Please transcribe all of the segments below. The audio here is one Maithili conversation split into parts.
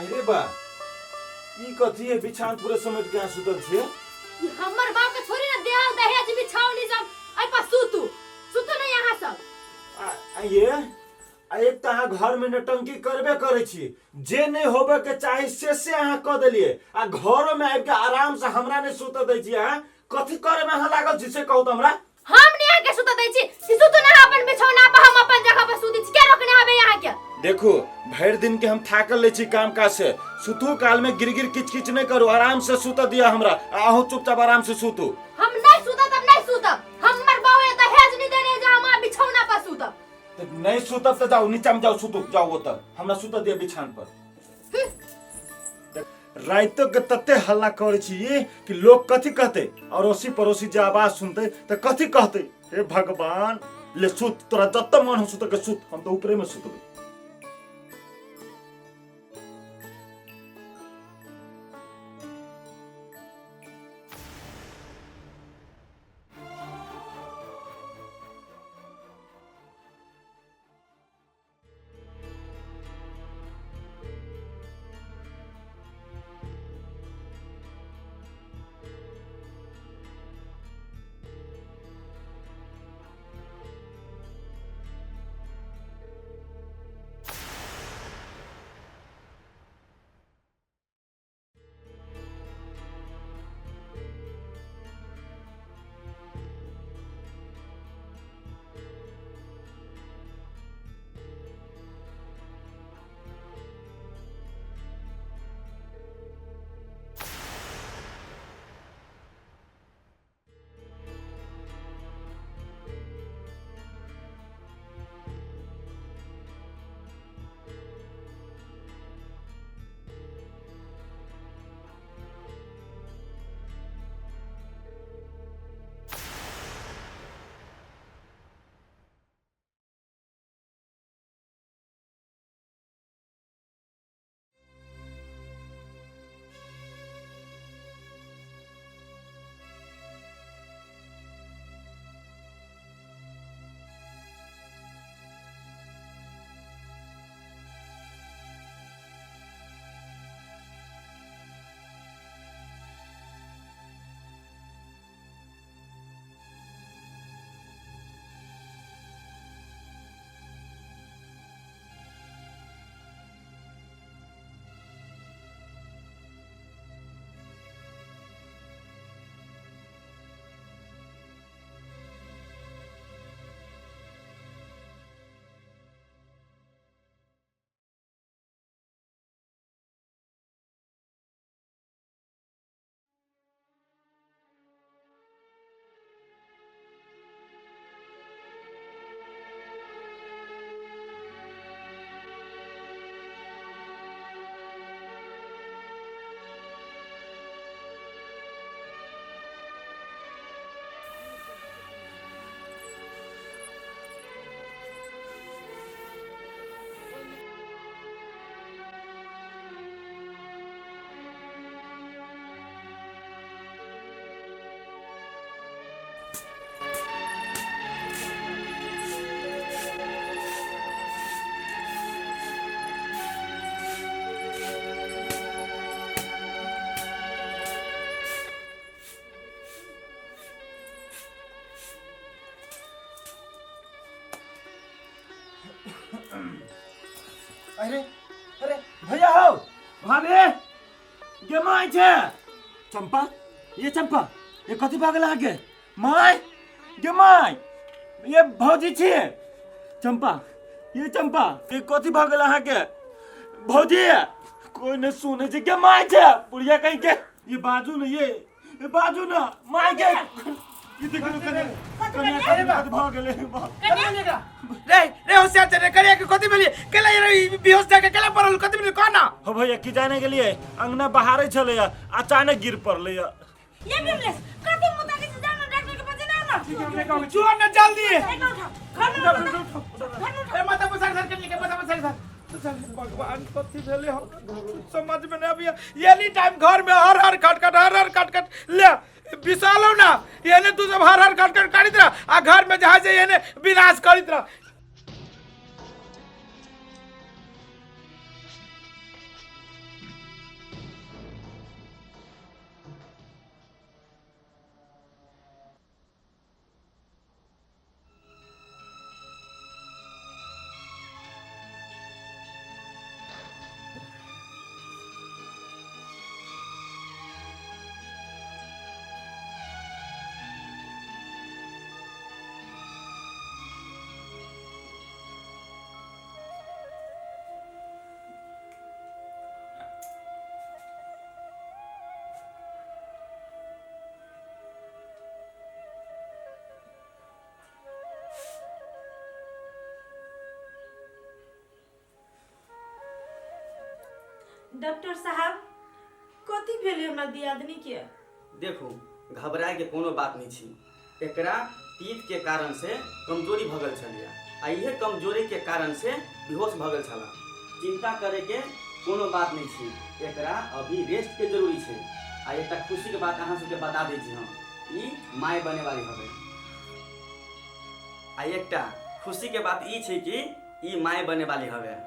अरे बा, ई कथी है? बिछान पूरे समेट के अहाँ सुतल छियै? ई हमर बाप के छोड़ी ना देहल दहेज बिछावनी सब एहि पर सुतू, सुतू ना यहाँ सब। आ ये आ एक तऽ अहाँ घर में नौटंकी करबे करै छी, जे नहि होबे के चाही से अहाँ कऽ देलियै, आ घरो में आबि के आराम से हमरा नहि सुतऽ दै छी। अहाँ कथी करे में अहाँ लागल छी से कहू तऽ हमरा। हम नहीं यहाँ के सुतऽ दै छी, से सुतू ना अपन बिछौना पर, हम अपन जगह पर सुतै छी। के रोकने हबे यहाँ के? देखू, भरि दिन के हम थाकल लै छी काम काज से, सुतू काल में गिर गिर किच किच नहीं करू, आराम से सुतऽ दिअ हमरा, आ अहूँ चुपचाप आराम से सुतू। हम नहीं सुतब तब नहीं सुतब, हमर बाबू दहेज नहीं देने जे हम बिछौना पर सुतब। तऽ नहीं सुतब तऽ जाउ नीचा में, जाउ सुतू, जाउ ओतऽ, हमरा सुतऽ दिअ बिछान पर। राइतो के तते हल्ला करै छी कि लोग कथी कहते, अड़ोसी पड़ोसी जे आवाज सुनते तऽ कथी कहते। हे भगवान, ले सुत, तोरा जत मन हो सुत के सुत, हम तऽ ऊपरे में सुतबै। अरे अरे भैया हो, भाभी गे my छे चंपा, ये चंपा ये कथी भागल आगे my गे my, ये भौजी छे चंपा, ये चंपा ये कथी भागल अहाँके भौजी? कोई ने सुने छे गे my छे बुढ़िया कहीं के, ये बाजू ने, ये बाजू ना my के, ये देखो कने कने कथी भऽ गेलै। रे रे होशियार छे रे, करिया के कथी भेलै? केला रे बेहोश जाके केला पड़ल, कथी भेलै कह ना? हो भैया की जाने के लिए अंगना बहारे छलै, अचानक गिर पड़लै। ये विमलेश कथी मुदा के जानो डॉक्टर के पास ना ना। ठीक है, हमने कहा चुआ ना जल्दी एक उठा घर में उठा, घर में उठा। ए माता पसार सर के लिए, माता पसार सर। भगवान कथी भेलै हम समझ में नहीं आबिया। एनी टाइम घर में हर हर खटखट हर हर खटखट ले विशालो ना, एने तू सब हर हर खटखट काटित रह आ घर में छै एने विनाश करैत रह। डॉक्टर साहब, कथी भेलै हमरा दियादनी के? देखू, घबराए के कोनो बात नहीं छी। एकरा पीत के कारण से कमजोरी भऽ गेल छलियै आ इहे कमजोरी के कारण से बेहोश भऽ गेल छला। चिंता करे के कोनो बात नहीं छी, एकरा अभी रेस्ट के जरूरी छै। आ एकटा खुशी के बात अहाँ सबके बता दै छी, हम ई माय बने वाली हबै। आ एकटा खुशी के बात ई छै कि ई माय बने वाली हवे।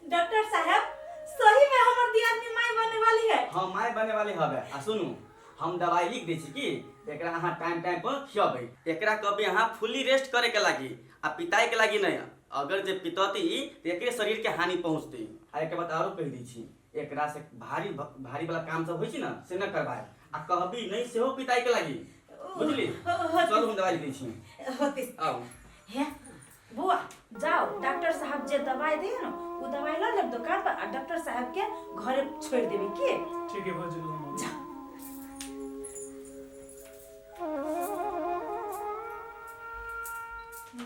डॉक्टर साहब, सही में हमर दियादनी माय बने वाली है? हाँ, माय बने वाली हवे। आ सुनू, हम दवाई लिख दै छी कि एकरा अहाँ टाइम टाइम पर खियबै। एकरा कभी अहाँ फुल्ली रेस्ट करे के लागी आ पिताई के लागी नहीं। अगर जे पितती तऽ एकरे शरीर के हानि पहुँचतै। आ एक बात आरो कहि दै छी, एकरा से भारी भारी वाला काम सब होइ छै ने, से न करबाए आ कहबी नहीं सेहो पिताई के लागी, बुझली? चलू, हम दवाई लिख दै छी। होते। आउ। हे बुआ, जाओ, डॉक्टर साहब जे दवाई दे न वो दवाई ल लेब दुकान पर आ डॉक्टर साहब के घरे छोड़ देबे की। ठीक है भौजी, हम जा।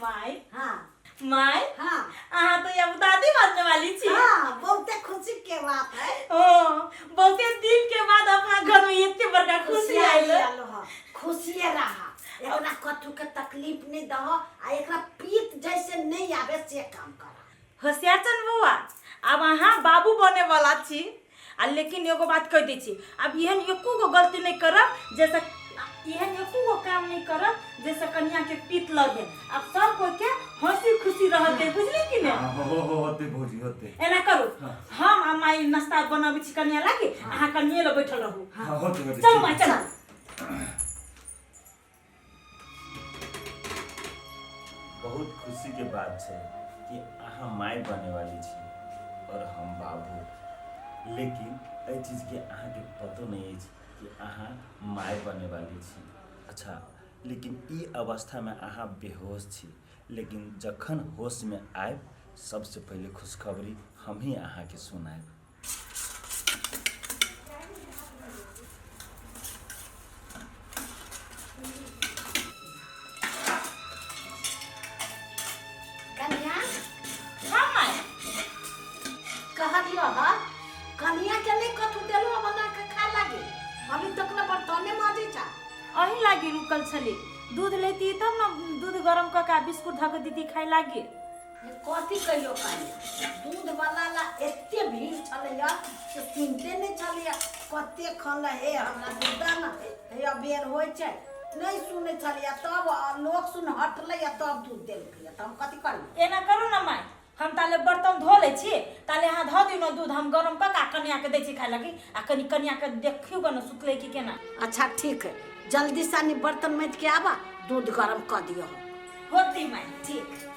माय। हाँ। माय। हाँ। अहाँ तो अब दादी बनने वाली छी। हाँ, बहुते खुशी के बात है। ओ बहुते दिन के बाद अपना घर में इतने बड़का खुशी आयल। आयल ह, खुशिये रहा। एकरा कथू के तकलीफ नहीं दह आ एकरा पीत जैसे नहीं आवे से काम कर। होशियार चंद बउआ, अब अहाँ बाबू बने वाला छी आ लेकिन एगो बात कह दै छी, अब एहन एको गो गलती नहीं करब, जैसे एहन एको गो काम नहीं करब जैसे कन्या के पीत लगे। अब सब कोई के हंसी खुशी रहते, बुझली कि नहीं? हाँ, हो हो होते भौजी, होते। एना करू, हम आ माई नाश्ता बनाबै छी कन्या लागी, अहाँ कन्या लग बैठल रहू। हाँ, होते होते। चलू माई, चलू। बहुत खुशी के बात छै कि अहाँ माय बने वाली छी और हम बाबू, लेकिन एहि चीजके अहाँके पतो नहीं अछि कि अहाँ माय बने वाली छी। अच्छा, लेकिन ई अवस्थामे अहाँ बेहोश छी, लेकिन जखन होशमे आयब सबसे पहिले खुशखबरी हमही अहाँके सुनायब। कन्या। हाँ माय। कहलियो ह, कन्या के नहीं कथू देलो बना के खा लागे? अभी तक न बर्तने माजे छा। अही लागी रुकल छली, दूध लेती तब न दूध गरम कऽ के आ बिस्कुट धऽ के दीदी खाय लागी। कथी कहियो कन्या, दूध वाला ला एते भीड़ छलैया से सुनते नहीं छलैया। कते खन हे हमरा दूध न हे, अबेर होइ छै, नहीं सुनै छलैया। तब लोक सुन हटलैया तब दूध देलकैया, तऽ हम कथी करियै? एना करू न माय, हम ताले बर्तन धो लै छी, ताले अहाँ धऽ दियौ न दूध, हम गरम कऽ के आ कनिया के दै छी खाय लागी आ कनि कनिया के देखियौ ग न सुतलै कि केना। अच्छा ठीक है, जल्दी सानी बर्तन माजि के आबा, दूध गरम कऽ दियौ। होती माय। ठीक।